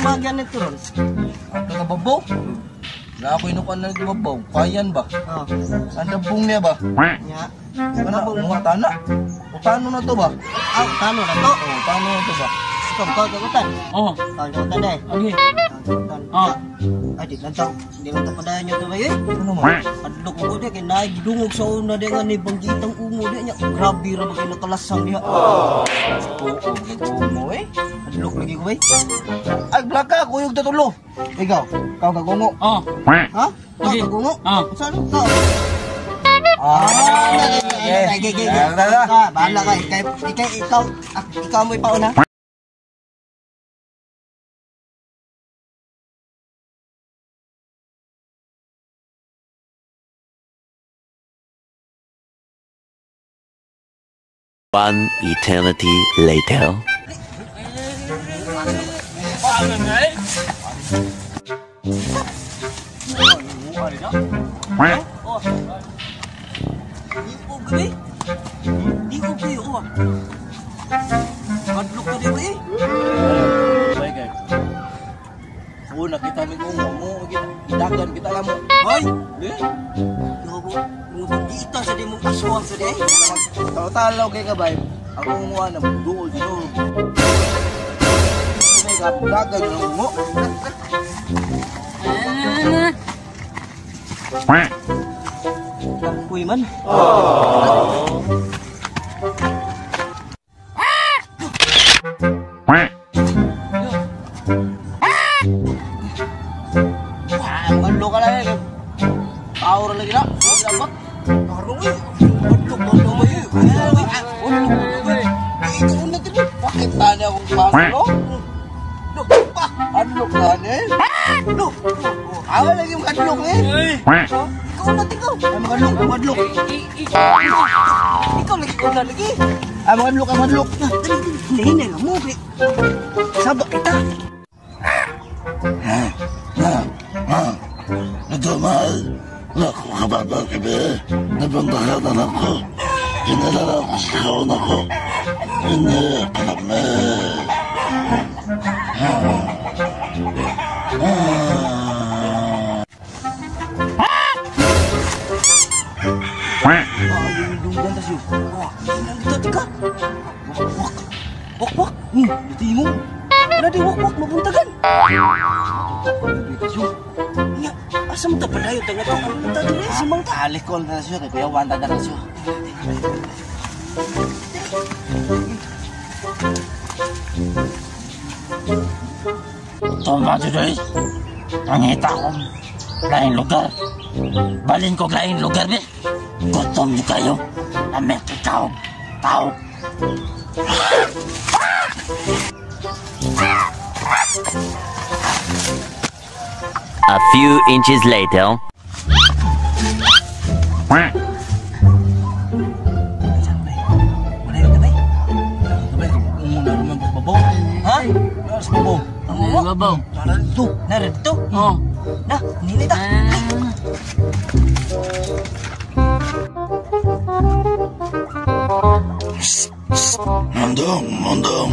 mamagyan nito ron? Ato na babaw. Na ako inukan na ito babaw. Kayan ba? Oh. Ang dabong niya ba? Nya. Ano mga tana? Utano na to ba? Ah, tano na to. Oh, utano na to ba? Ikaw, ikaw, ikaw, Oh. Ikaw, ikaw, eh. Okay. Ikaw, Oh. Ay, di lang to. Di lang to padayon nyo to ba eh? Ano man? Adlok mo di, kay naay gidungog sa una di nga ni banggitang ungo di niya. Grabe ra ba kay nakalasang niya. Oo, mo eh. Adlok lagi ko ba eh? Ay, blaka, kuyog ta tulo. Ikaw, ikaw kagungo. Oh. Ha? Ikaw Okay. kagungo? Oh. Saan? Ikaw? Ah, Ah, okay, okay, okay. Tara, tara. Bahala ka. Ikaw, ikaw, ikaw, ikaw mo ipauna. One eternity later. Oh. Di ko gabi. Di ko kayo. Oh. Adlok ka di ba eh? Bye, guys. Oo, nakita mi kung mo, idagan kita lang mo. Hoy! Eh, Grabe, mga banggita sa di mong aswang sa di eh. Talo-talo kay ka bay. Ang unguan na duol dito. May dagan yung ungo. Lampoy man. Ano ka lang eh. Tao ra lagi na. Dapat. Tarong eh. Adlok ba naman eh? Adlok ba eh? Ikaw na din eh. Bakit tani akong paso, no? No, pa! Adlok ka ni. No! Awa lagi yung kadlok eh. Ikaw na ikaw. Ay, makadlok, makadlok. Ikaw lagi ko na lagi. Ay, makadlok, ay, makadlok. Na, dali, dali. Hinay lang mo. Kay. Saba kita. Ito, mahal. Naku, kababa gabi. Nabandakan ako. Kinalala ko sa kaon ako. Hindi, kalame. Ay, yung dunggan tas yun. Wah, dito tika. Wak, wak. Wak wak. Dito mo. Wala di wak wak mabuntagan. Tas yun. Nya, asa mo ta padayo ta nga to? Ano ta diri si Mang ta? Alik ko na siya kay Kuya Wanda na siya. Tama dito. Pangita ko. Laing lugar. Balin ko laing lugar, be. Gutom niyo kayo. Amek ikaw. Tao. A few inches later. Wala yun bay. Sabay, muna naman sa babaw. Ha? Sa babaw. Ang babaw. Tara dito. Narito. Oh. Na, nini ta. Mondong, mondong.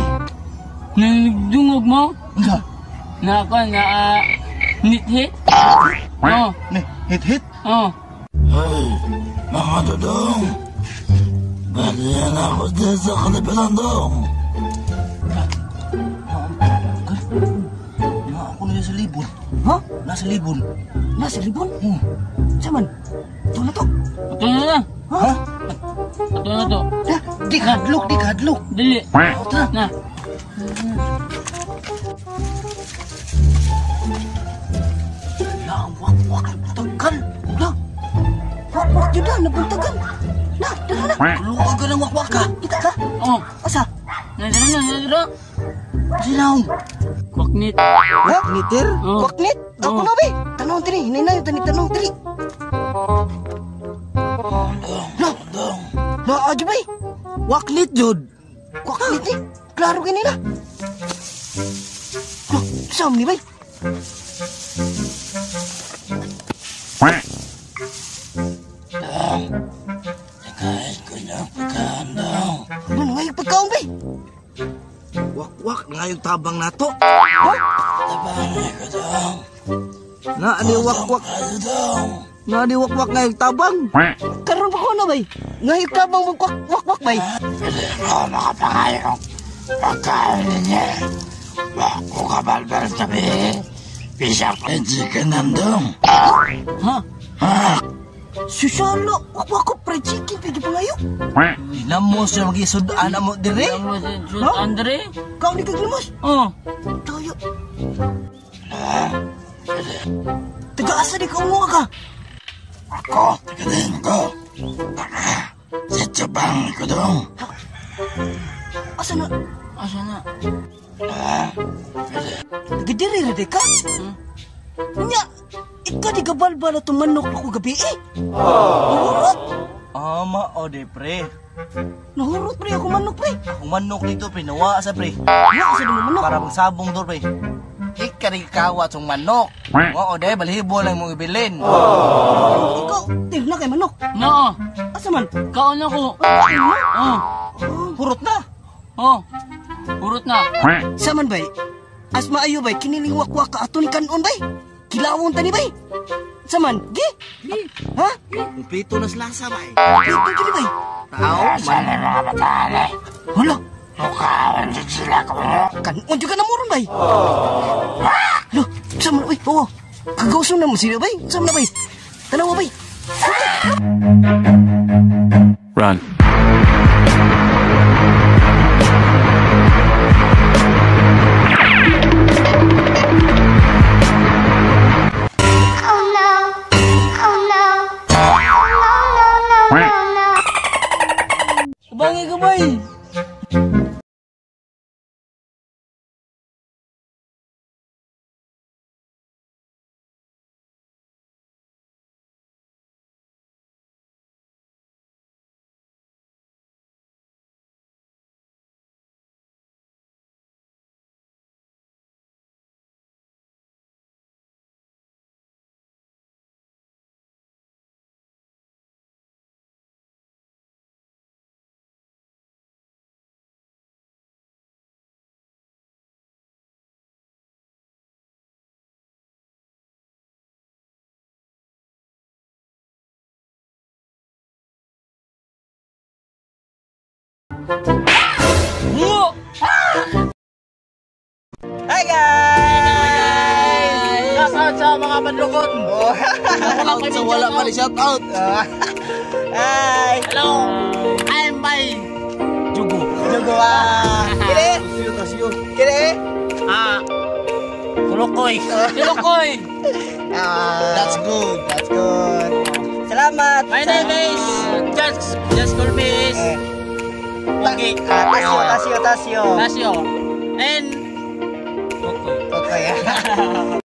Nagdungog mo? Unsa? Na ako na nit-hit? Oh. Ne, hit hit. Oh. Hey, mga dudong. Balian ako dyan sa kalibilan dong. Na ako na sa libon. Ha? Nasa libon. Nasa libon? Saman? Ito na to. Ato na lang. Ha? Ato na to. Na, di kadlok, di kadlok. Dili. Tara. Na. La, wak wak nabuntagan. La. Wak wak jud na nabuntagan. Na, dala na. Luwag ka ng wakwak ka. Kita ka? Oh. Asa? Nadara na, nadara. Sinaw. Kwaknit. Ha? Niter? Oh. Waknit? Ako Oh. na be. Tanong diri, hinay na tani tanong diri. La. La, adyo bay. Waknit jud. Waknit ni. Klaro kini na. La, saan ni bay? Kahit ko na pagkaan dong. Ano nga yung pagkaon bay? Wakwak nga yung tabang nato. Ha? Na ani wakwak. Na ani wakwak ngayog tabang. Karon pa ko na bay. Ngayog tabang mong wakwak bay. Pwede ko makapangayong pagkain ninyo. Wako kabalbal tabi. Bisa fried chicken nandong. Ha? Ha? Susalo, wakwak ko fried chicken pigi pangayo. Ginamos siya magisudan mo dire. Ginamos Andre. Kau ni kaglimos. Oh. Tayo. Taga-asa di ka umuha ka? Ako, taga-din ko. Taga, sa Jabang ko dong. Asa na? Asa na? Taga-diri ra di ka? Nya, ika di kabalbal atong manok ako gabi eh. Nahurot. Ama o de pre. Nahurot pre ako manok pre. Akong manok dito pre, nawa sa pre. Nawa sa di mo manok. Para magsabong do pre. Ika rin kawat sa manok. Oo, dahil balihibo lang mong ibilin. Ikaw, tir na kay manok. Noo. Asa man? Kaon ako. Kaon na? Oh. Hurot na. Oh. Hurot na. Sa man bay? As maayo bay, kiniling wakwak ka aton kanon bay. Kilawon tani bay. Sa man? Gi? Ha? Kumplito na sila sa bay. Kumplito kini bay. Tao, man. Mga bataan eh. Hala. Mukhaan din sila ko. Kanon juga na moron bay. Hala, sa man, uy, oo. Kagawson na mo sila bay. Sa man na bay. Tanawa bay. Run. Oh no. Oh no. Oh no, no, no, no. Bangi ka bay. Hi guys! Shout out sa mga bandukon. Sa wala pa rin shout out. Hi! Hello! I'm by Jugo. Jugo ah. Kini? Tasyo, tasyo. Kini? Ah. Tulukoy. Tulukoy. Ah. That's good. That's good. Salamat. My name is Just call me is Okay. Tasyo, tasyo, tasyo. Tasyo. And okay. Okay.